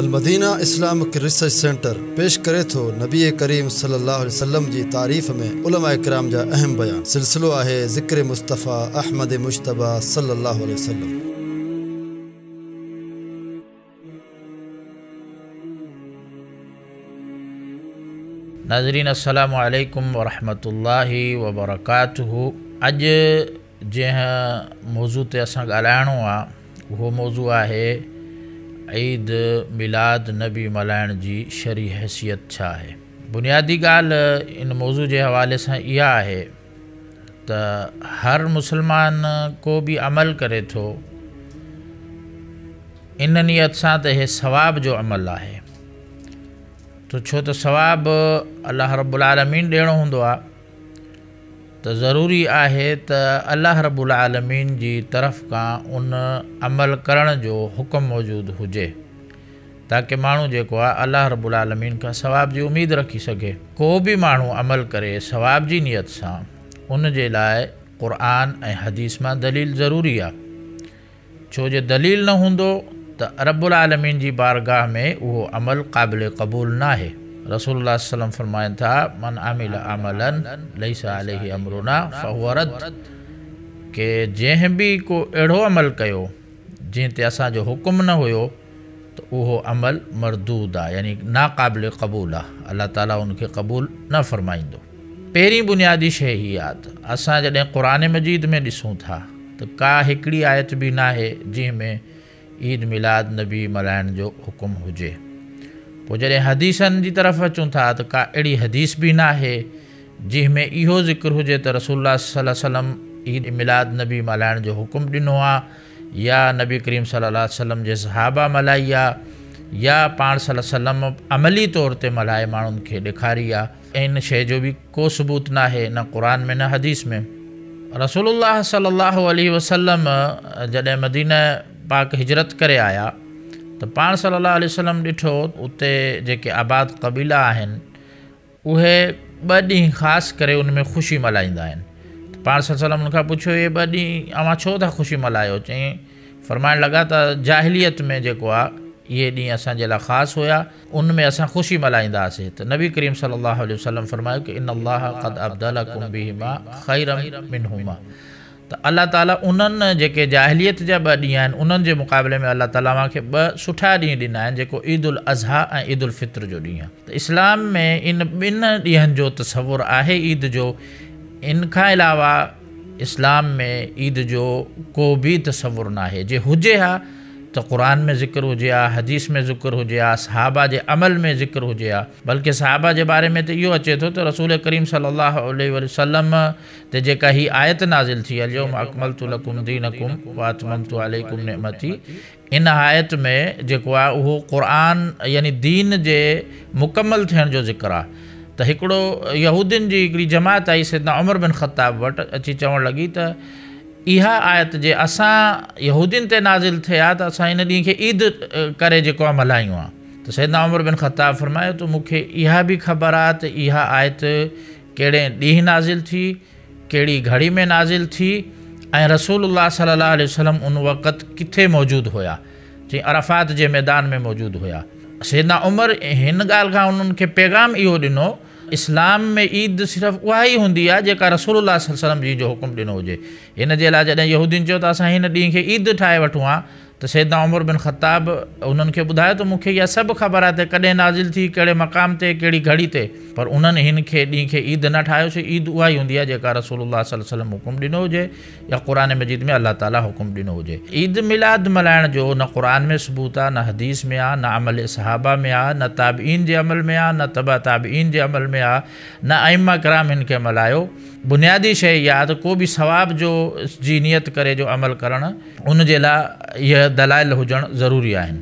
Madina Islamic research centre پيش ڪري ٿو نبي ڪريم صلي الله عليه وسلم جي تعريف ۾ علماء ڪرام جا اهم بيان سلسلو آهي ذڪر مصطفيٰ احمد مجتبيٰ صلي الله عليه وسلم. ناظرين السلام عليڪم ورحمة الله وبرڪاته اڄ جنهن موضوع تي اسان ڳالهائڻو آ اهو موضوع آهي عيد ميلاد نبي ملهائڻ جي شرعي حيثيت ڇا آهي؟ بنيادي ڳالهه ان موضوع جي حوالي سان اها آهي ته هر مسلمان ڪو به عمل ڪري ٿو ان نيت سان ته هي ثواب جو عمل آهي ته ڇو ته ثواب الله رب العالمين ڏيڻو هوندو آهي ته ضروري آهي ته الله رب العالمين جي طرف کان ان عمل ڪرڻ جو حڪم موجود هجي تاڪه ماڻهو جيڪو آهي الله رب العالمين کان ثواب جي اميد رکي سگهي. ڪو به ماڻهو عمل ڪري ثواب جي نيت سان ان جي لاء قرآن ۽ حديث مان دليل ضروري آهي. ڇو جو دليل نه هوندو ته رب العالمين جي بارگاهه ۾ اهو عمل قابل قبول ناهي. رسول الله صلي الله عليه وسلم فرمائن ٿا، من عمل عملا ليس عليه امرنا فهو رد ڪي جنهن به ڪو اهڙو عمل ڪيو جنهن تي اسان جو حڪم نه هيو ته اهو عمل مردود آ يعني ناقابل قبول آ الله تعالي ان کي قبول نه فرمائيندو. پهرين بنيادي شيء هي آ ته اسان جڏهن قرآن مجيد ۾ ڏسون ٿا ته ڪا هڪڙي آيت به ناهي جنهن ۾ عيد ميلاد نبي ملهائڻ جو حڪم هجي. پوء جڏهن حديثن جي طرف اچون ٿا ته ڪا اهڙي حديث به ناهي جنهن ۾ اهو ذڪر هجي ته رسول الله صلي الله عليه وسلم عيد ميلاد نبي ملهائڻ جو حڪم ڏنو آ يا نبي ڪريم صلي الله عليه وسلم جي صحابه ملهائي آ يا پاڻ صلي الله عليه وسلم عملي طور تي ملهائي ماڻهن کي ڏيکاري آ. ان شيء جو به ڪو ثبوت ناهي نه قرآن ۾ نه حديث ۾. رسول الله صلي الله عليه وسلم جڏهن مدينه پاڪ هجرت ڪري آيا ته پاڻ صلي الله عليه وسلم ڏٺو اتي جيڪي آباد قبيلا آهن اهي ٻه ڏينهن خاص ڪري ان ۾ خوشي ملهائيندا آهن ته پاڻ صلي الله عليه وسلم ان کان پڇيو اهي ٻه ڏينهن اوهان ڇو ٿا خوشي ملهايو؟ چيائين فرمائڻ لڳا ته جاهليت ۾ جيڪو آهي اهي ڏينهن اسان جي لاء خاص هيا ان ۾ اسان خوشي ملهائيندا هئاسين ته نبي ڪريم صلي الله عليه وسلم فرمايو ڪه ان الله قد ابدلڪم بهما خيرا منهما ته الله تعالي انهن جيڪي جاهليت جا ٻه ڏينهن آهن انهن جي مقابلي ۾ الله تعالي اوهان کي ٻه سٺا ڏينهن ڏنا آهن جيڪو عيد الاضحيٰ ۽ عيد الفطر جو ڏينهن آهي ته اسلام ۾ ان ٻن ڏينهن جو تصور آهي عيد جو ان کان علاوه اسلام ۾ عيد جو ڪو به تصور ناهي جي هجي ها ته قرآن ۾ ذڪر هجي ها، حديث ۾ ذڪر هجي ها، صحابه جي عمل ۾ ذڪر هجي ها، بلڪه صحابه جي باري ۾ ته اهو اچي ٿو ته رسول ڪريم صلي الله عليه وسلم تي جيڪا هي آيت نازل ٿي اليوم اڪملت لڪم دينڪم واتممت عليڪم نعمتي ان آيت ۾ جيڪو آهي اهو قرآن يعني دين جي مڪمل ٿيڻ جو ذڪر آهي ته هڪڙو يهودين جي هڪڙي جماعت آئي سيدنا عمر بن خطاب وٽ اچي چوڻ لڳي ته اها آيت جي اسان يهودين تي نازل ٿئي ها ته اسان ان ڏينهن کي عيد ڪري جيڪو آهي ملهايون ها ته سيدنا عمر بن خطاب فرمايو ته مون کي اها به خبر آهي ته اها آيت ڪهڙي ڏينهن نازل ٿي، ڪهڙي گهڙي ۾ نازل ٿي ۽ رسول الله صلي الله عليه وسلم ان وقت ڪٿي موجود هيا؟ چيائين عرفات جي ميدان ۾ موجود هيا. سيدنا عمر هن ڳالهه کان انهن کي پيغام اهو ڏنو اسلام ۾ عيد صرف اها ئي هوندي آهي جيڪا رسول الله صلي الله عليه وسلم جن جو حڪم ڏنو هجي. هن جي لاء جڏهن يهودين چيو ته اسان هن ڏينهن کي عيد ٺاهي وٺون ها ته سيدنا عمر بن خطاب انهن کي ٻڌايو ته مون کي اها سڀ خبر آهي ته ڪڏهن نازل ٿي، ڪهڙي مقام تي، ڪهڙي گهڙي تي، پر انهن هن کي ڏينهن کي عيد نه ٺاهيو ڇو عيد اها ئي هوندي آهي جيڪا رسول الله صلي الله عليه وسلم حڪم ڏنو هجي يا قرآن مجيد ۾ الله تعالي حڪم ڏنو هجي. عيد ميلاد ملهائڻ جو نه قرآن ۾ ثبوت آهي، نه حديث ۾ آهي، نه عمل صحابه ۾ آهي، نه تابعين جي عمل ۾ آهي، نه تبع تابعين جي عمل ۾ آهي، نه ائمه ڪرام هن کي ملهايو. بنيادي شيء اها آهي ته ڪو به ثواب جو جي نيت ڪري جو عمل ڪرڻ ان جي لاء اهي دلائل هجڻ ضروري آهن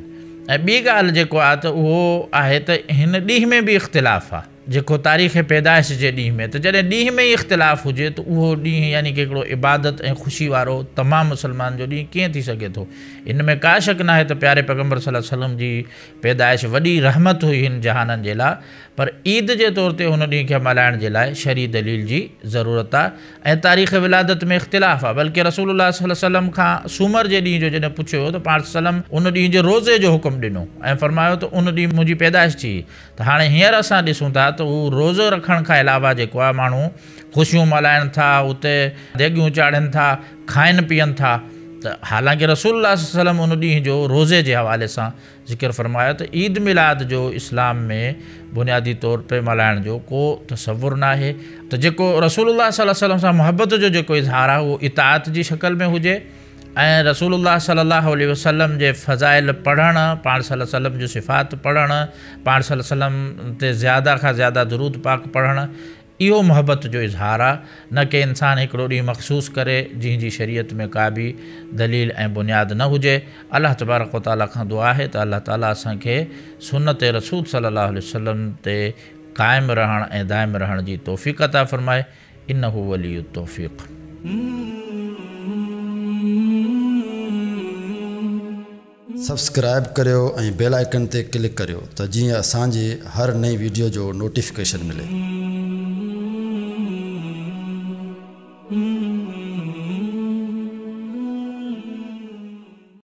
۽ ٻي ڳالهه جيڪو آهي ته اهو آهي ته هن ڏينهن ۾ به اختلاف آهي. جيڪو تاريخ پيدائش جي ڏينهن ۾، ته جڏهن ڏينهن ۾ ئي اختلاف هجي ته اهو ڏينهن يعني ڪه هڪڙو عبادت ۽ خوشي وارو تمام مسلمانن جو ڏينهن ڪيئن ٿي سگهي ٿو؟ ان ۾ ڪا شڪ ناهي ته پياري پيغمبر صلي الله عليه وسلم جي پيدائش وڏي رحمت هئي هن جهانن جي لاء، پر عيد جي طور تي هن ڏينهن کي ملهائڻ جي لاء شرعي دليل جي ضرورت آهي ۽ تاريخ ولادت ۾ اختلاف آهي، بلڪه رسول الله صلي الله عليه وسلم کان سومر جي ڏينهن جو جڏهن پڇيو ويو ته پاڻ صلي الله عليه وسلم ان ڏينهن جي روزي جو حڪم ڏنو ۽ فرمايو ته ان ڏينهن منهنجي پيدائش ٿي ته هاڻي هينئر اسان ڏسون ٿا ته هو روزو رکڻ کان علاوه جيڪو آهي ماڻهو خوشيون ملهائن ٿا، اتي ديڳيون چاڙهين ٿا، کائن پيئن ٿا ته حالانڪه رسول الله صلي الله عليه وسلم ان ڏينهن جو روزي جي حوالي سان ذڪر فرمايو ته عيد ميلاد جو اسلام ۾ بنيادي طور تي ملهائڻ جو ڪو تصور ناهي ته جيڪو رسول الله صلي الله عليه وسلم سان محبت جو جيڪو اظهار آهي اهو اطاعت جي شڪل ۾ هجي ۽ رسول الله صلي الله عليه وسلم جي فضائل پڙهڻ، پاڻ صلي الله عليه وسلم جون صفات پڙهڻ، پاڻ صلي الله عليه وسلم تي زياده کان زياده درود پاڪ پڙهڻ اهو محبت جو اظهار آ، نه ڪي انسان هڪڙو ڏينهن مخصوص ڪري جنهن جي شريعت ۾ ڪا به دليل ۽ بنياد نه هجي. الله تبارڪ و تعالي کان دعا آهي ته الله تعالي اسان کي سنت رسول صلي الله عليه وسلم تي قائم رهڻ ۽ دائم رهڻ جي توفيق عطا فرمائي. انه ولي التوفيق. سبسڪرائب ڪريو ۽ بيل آئيڪن تي ڪلڪ ڪريو ته جيئن اسان جي هر نئين ويڊيو جو نوٽيفڪيشن ملي.